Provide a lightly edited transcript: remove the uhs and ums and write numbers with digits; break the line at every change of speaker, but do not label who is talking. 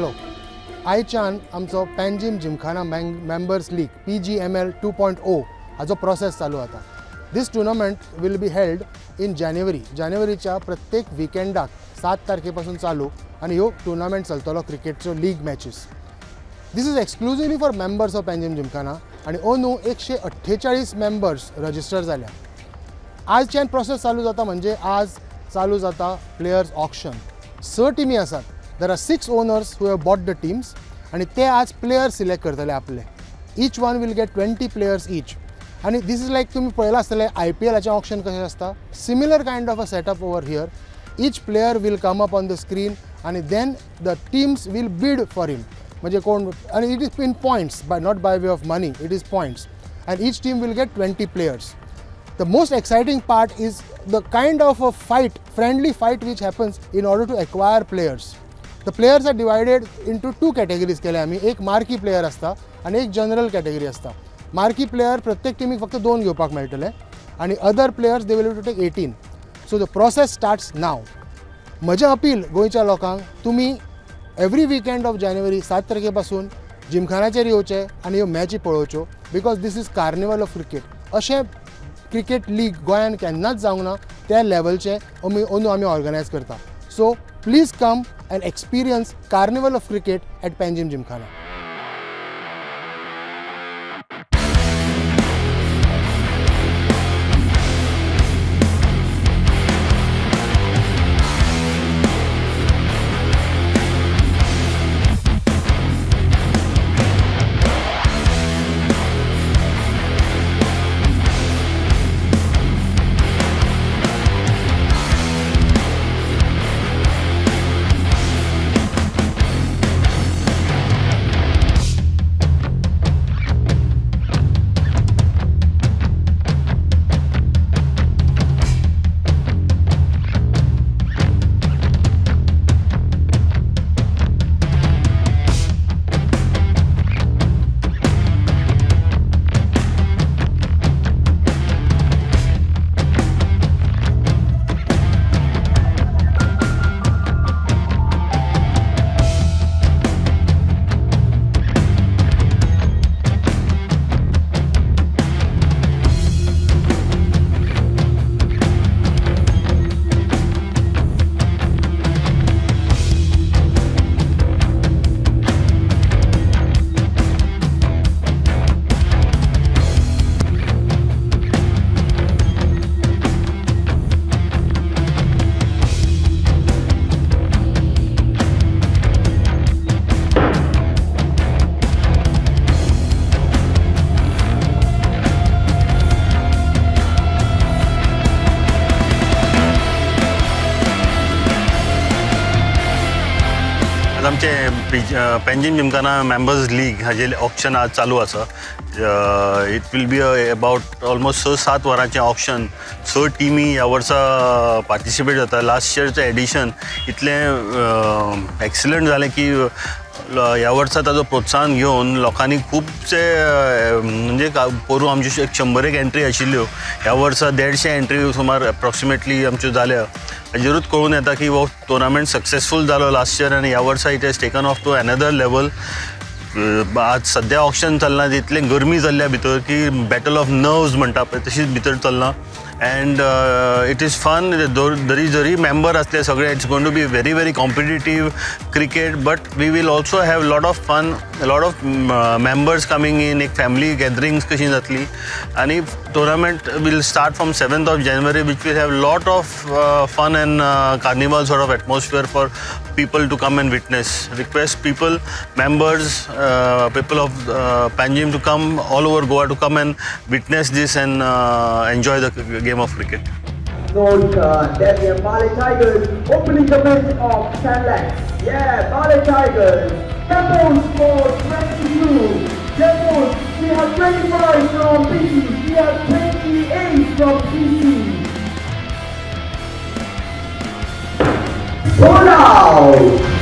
Hello, आयच्यान आमचो Panjim Gymkhana members league PGML 2.0 हाचो प्रोसेस चालू जाता. This tournament will be held in January. जानेवारीच्या प्रत्येक विकेंडाक 7 तारखे पासून चालू आनी ह्यो tournament चलतलो क्रिकेटच्यो league matches. This is exclusively for members of Panjim Gymkhana आनी अंदू 148 मेंबर्स रजिस्टर जाल्या. आजच्यान प्रोसेस चालू जाता, म्हणजे आज चालू जाता प्लेयर्स ऑक्शन. 6 टिमी आसात. There are 6 owners who have bought the teams आनी ते आज प्लेयर सिलेक्ट करतले आपले. Each one will get 20 players each. आनी this is like तुमी पळयलां आसतलें आयपीएलाचें ऑक्शन कशें आसता, similar kind of a setup over here. Each player will come up on the screen आनी then the teams will bid for him. म्हणजे कोण, आनी it is in points, by not by way of money, it is points, and each team will get 20 players. The most exciting part is the kind of a fight, friendly fight, which happens in order to acquire players. The players are divided into two categories केले आमी. एक marquee player आसता आनी एक general category आसता. Marquee player प्रत्येक टिमीक फक्त 2 घेवपाक मेळटले आनी other players they will to take 18. So the process starts now. म्हजें अपील गोंयच्या लोकांक, तुमी एवरी विकेंड ऑफ जानेवारी 7 तारखे पासून जिमखानाचेर येवचे आनी ह्यो मॅची पळोवच्यो, because this is carnival of cricket. अशें क्रिकेट लीग गोंयान केन्नाच जावंक ना, त्या लेवलचें आमी अंदू आमी ऑर्गनायज करता. So please come and experience carnival of cricket at Panjim Gymkhana.
आज आमचे पेंजीम जिमखाना मेंबर्स लीग हाजे ऑक्शन आज चालू आसा. It will be about almost 6-7 वरांचें ऑक्शन. 6 टिमी ह्या वर्सा पार्टिसिपेट जाता. लास्ट इयरचें एडिशन इतलें एक्सिलंट जालें की ह्या वर्सा ताजो प्रोत्साहन घेवन लोकांनी खुबशे, म्हणजे पोरूं आमच्यो 100 एंट्री आशिल्ल्यो, ह्या वर्सा 150 एंट्री सुमार एप्रॉक्सिमेटली आमच्यो जाल्या. हाजेरूच कळून येता की हो टुर्नामेंट सक्सेसफूल जालो लास्ट इयर आनी ह्या वर्सा it has taken off to another level. आज सद्या ऑक्शन चल्लां, तितलें गरमी चल्ल्या भितर की बॅटल ऑफ नर्व्स म्हणटा पळय तशीच भितर चल्लां. And it is fun. जरी जरी मेंबर असले सगळे, it's going to be very very competitive cricket, but we will also have lot of fun, lot of members coming in. एक फॅमिली गॅदरिंग्स कशी जातली आनी tournament will start from 7th of January, which will have lot of fun and carnival sort of atmosphere for people to come and witness. Request people, members, people of Panjim to come all over Goa to come and witness this and enjoy the game of cricket.
Note that the Bali Tigers opening the match of 10 lakhs. Yeah, Bali Tigers. Tempos for 22. Tempos, we have 25 from PC. We have 28 from PC. Pull out.